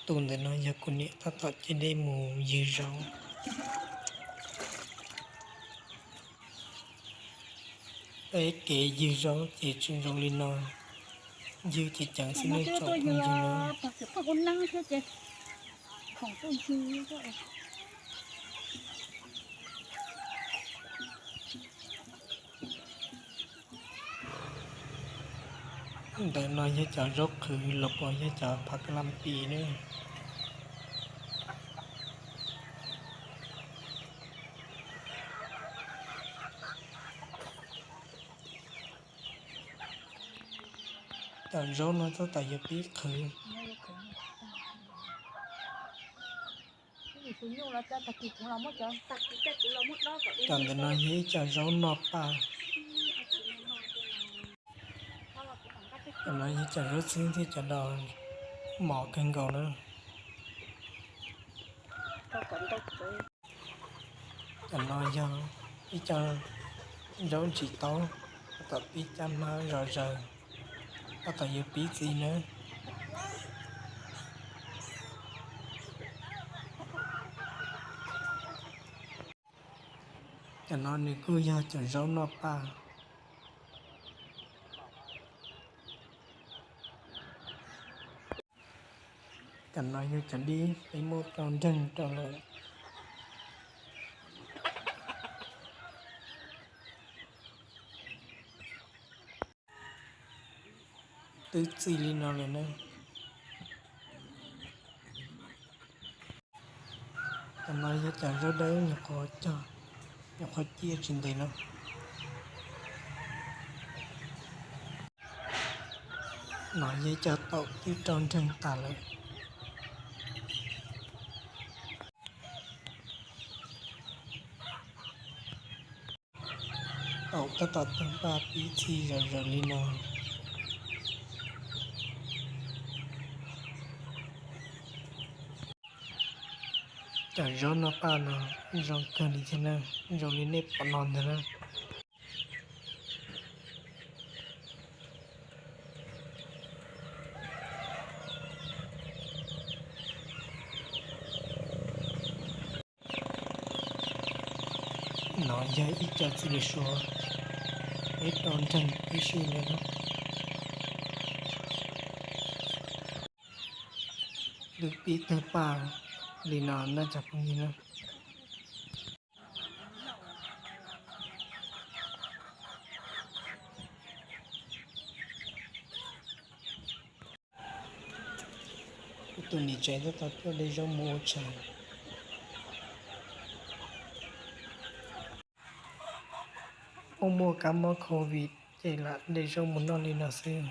Tus ntawm no yog kuv niam tab tom caij dej mus ywg zaub. Peb kev ywg zaub ces tsis zoo li no, ywg ces ceev xwb nej tsoom phooj ywg na. Ntawm no yog cov zaub qhwv los puas yog cov phav ka la pis na. Cov zaub no tab tom yuav pib qhwv. Cov ntawm no yog ib co zaub noj paj. Cov no yog cov zaub txhwb thiab cov dos mos kawg nkaus na. Cov no yog ib co zaub ntsim taub, tab tom pib caj hmab zom zaws, tab tom yuav pib txiv nawb. Cov no nws kuj yog cov zaub noj paj. Cov no yog cov dib peb muab rau nreeg rau lawm. Twb txi li no lawm na. Cov no yog cov zaub dawb nyuam qhuav cog, nyuam qhuav ciaj tsis ntev no. No yog ib co taum twb rau nreeg tas lawm. Taum tab tom tawg npaj pib txi zom zaws li no. Cov zaub noj paj no zoo kawg li thiab na, zoo li nej pom no ntag na. No yog ib co txiv lws suav, ib rau nreeg tib si li na. Twb pib tawg paj li no na cov phooj ywg na. Kuv tus niam tsev tab tom coj de zaub mus ua tshais. Muaj muaj kab mob covid ces lam de zaub mus noj li no xwb.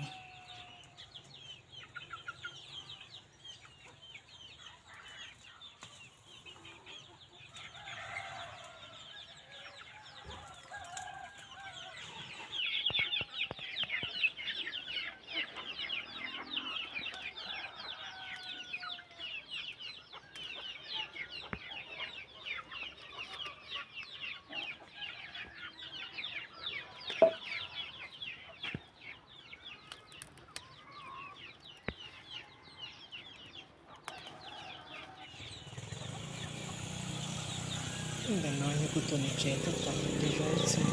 Ntawm no yog kuv tus niam tsev tab tom de zaub ib txhij.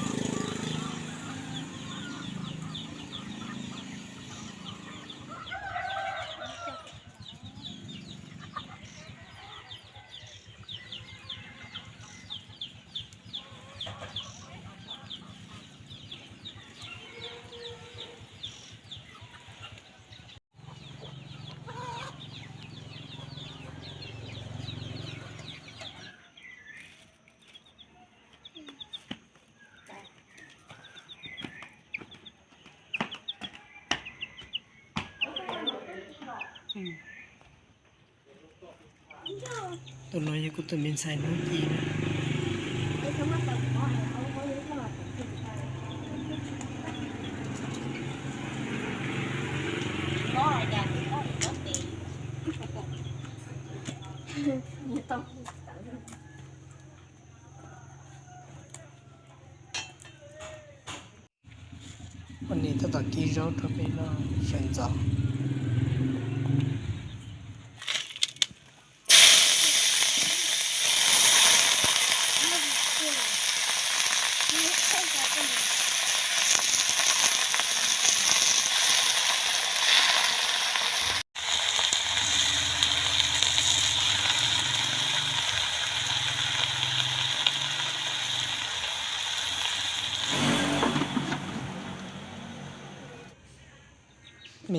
Tus no yog kuv tus me ntxhais Hnub Ci na. Ua nim tab tom kib zaub rau peb noj sawv ntxov.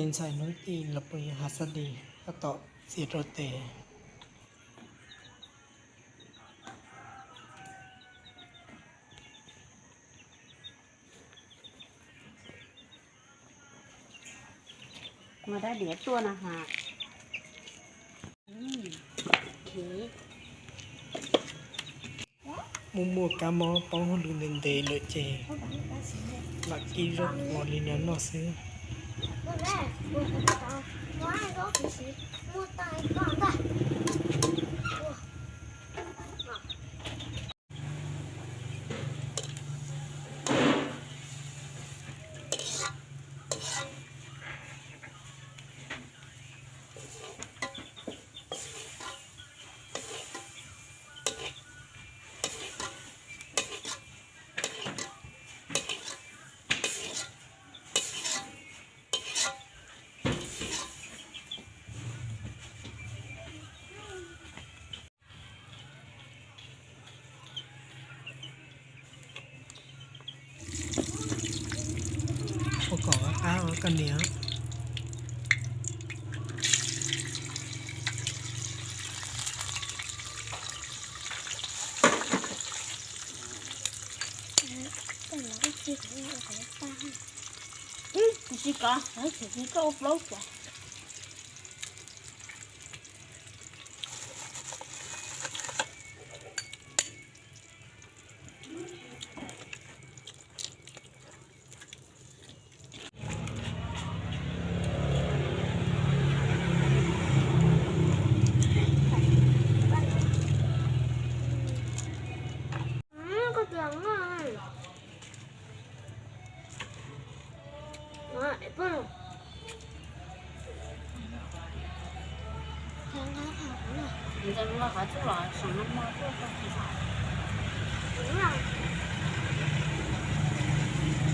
Ntxhais hnub tim los puas yog hav xab tis tab tom txiav rau tes. Mas dab diav tuaj no ha. Muaj muaj kab mob poob hauj lwm ntev ntev lawm ces lam kib zaub qhuav li no noj xwb. Ua kom qab ua koj niam. Tsis kov, tsis koj ua plaub kuam.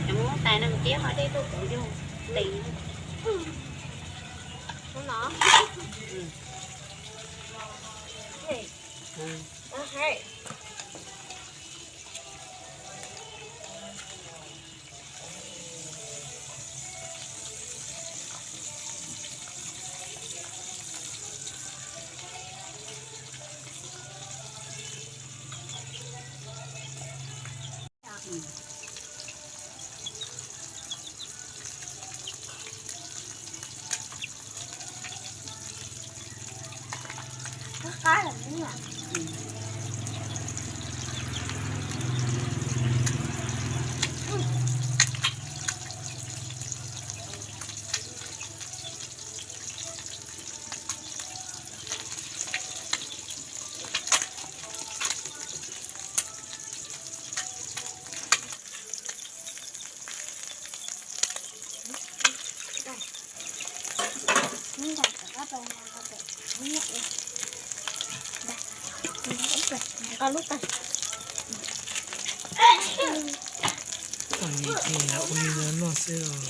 Cov muab tais neeg tiab ho dej tuaj kuv yug tes. Ua li no noj xwb os.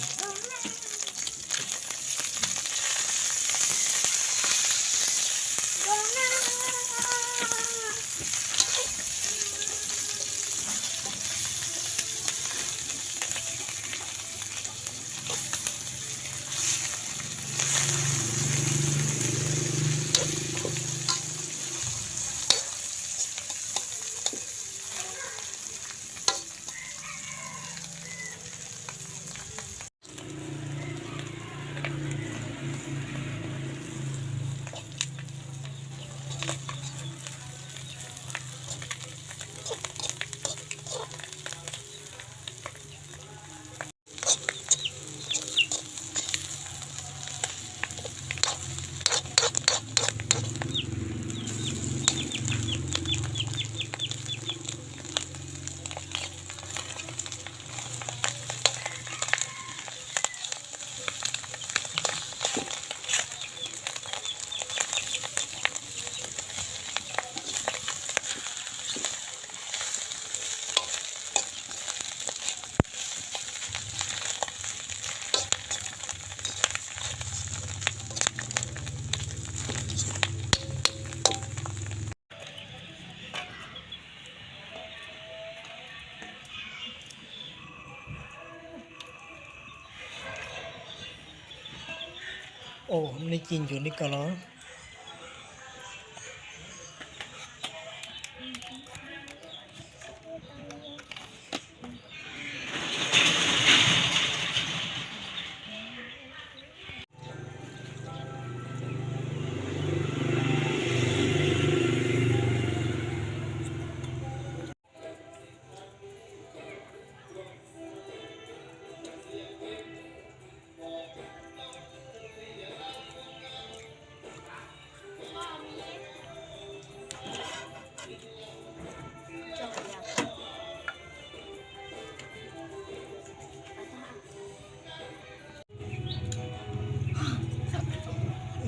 Os, nej ci ncuav li ko los?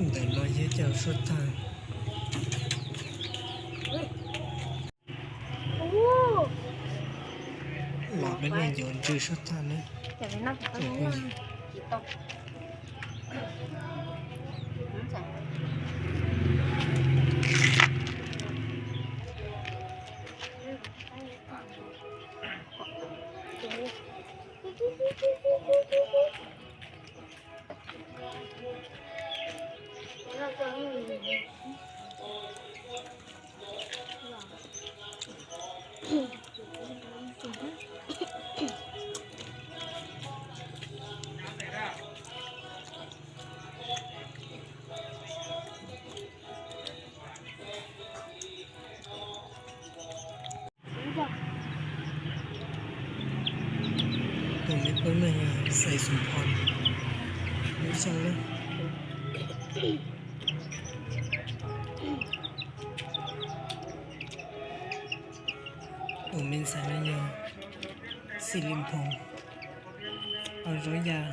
Ntawm no yog cov suab tag. Los peb los yuav ntsw suab tag na. Tus me poj niam no yog Xais Xum Phom, lub xyoo na. Tus me ntxhais no yog Xis Lis Nphoo, Au Zov Yas.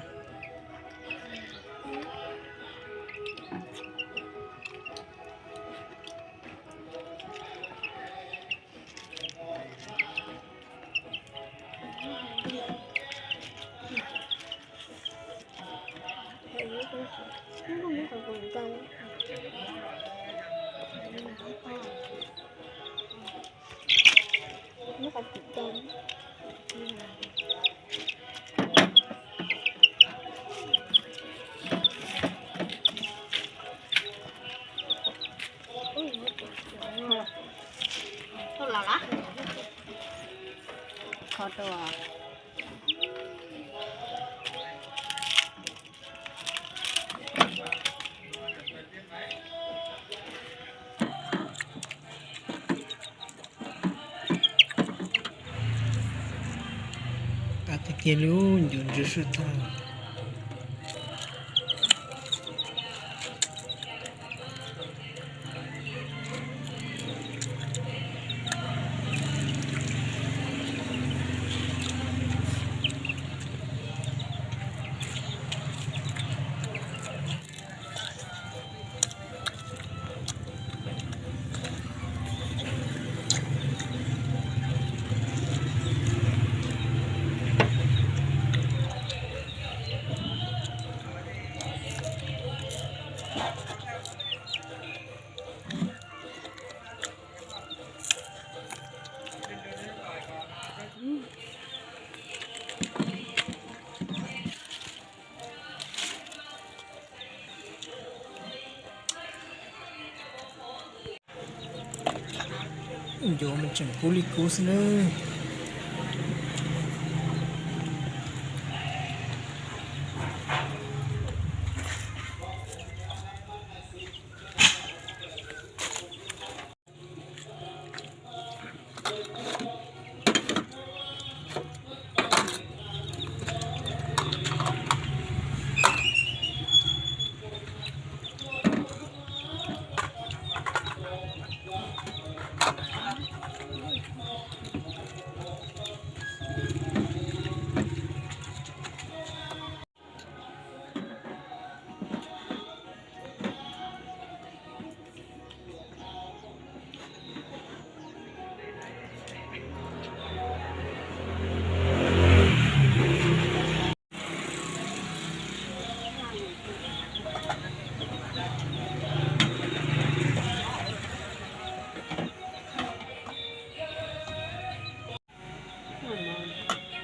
Kho rau. Qab tiag tiag li, ncuav ntsw suab tag. Ncuav mas tseem kub li kub xwb nawb.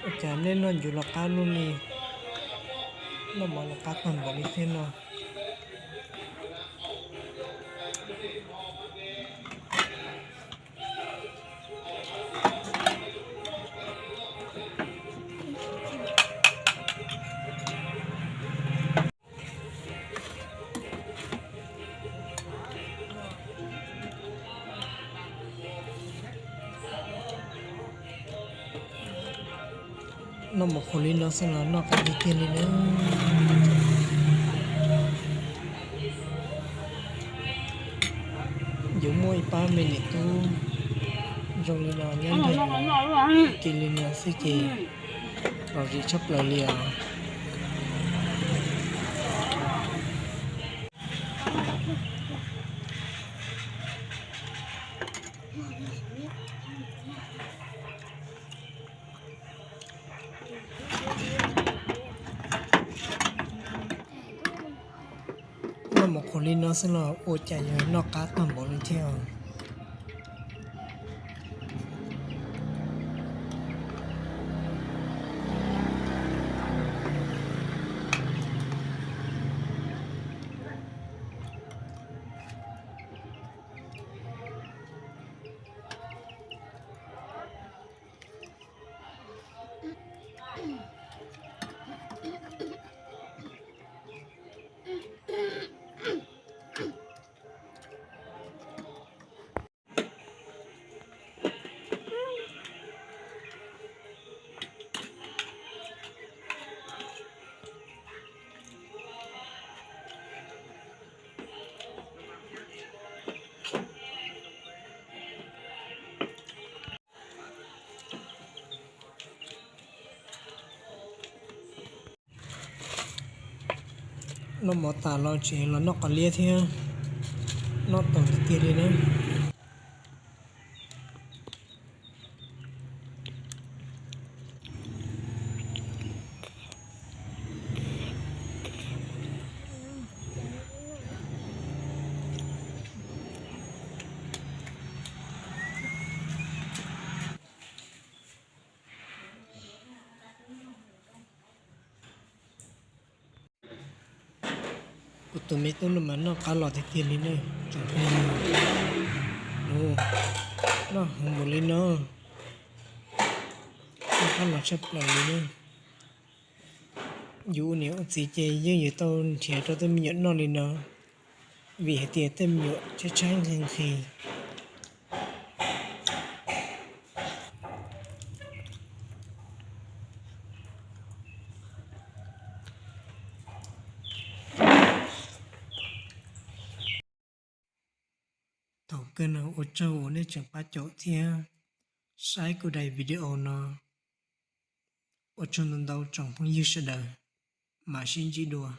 Ua cas nej noj ncuav los qab luaj li, noj mov los qab tag npaum li thiab no. Noj mov qhuav li no xwb los noj qab tiag tiag li na. Yuav muaj ib pab me niam tub zoo li no nyob nrog yus ua ke li no xwb ces lom zem tshaj plaws li os. Noj mov qhuav li no xwb los ua cas yuav noj qab tag npaum li thiab. Noj mov tas los tseem los noj qos liab thiab, noj tau tiag tiag li na. Kuv tus me tub no mas noj qab los tiag tiag li na, tsoom phooj ywg. Noj heev npaum li no, noj qab los tshaj plaws li na. Yus ua niam ua txiv ces yeej yuav tau nrhiav rau tej me nyuam noj li no, vim hais tias tej me nyuam tshaib tshaib nqhis nqhis. Thaum kawg no ua tsaug uas nej tseem pab caum thiab saib kuv daim video no. Ua tsaug ntau ntau tsoom phooj ywg sawv daws, mam sib ntsib dua.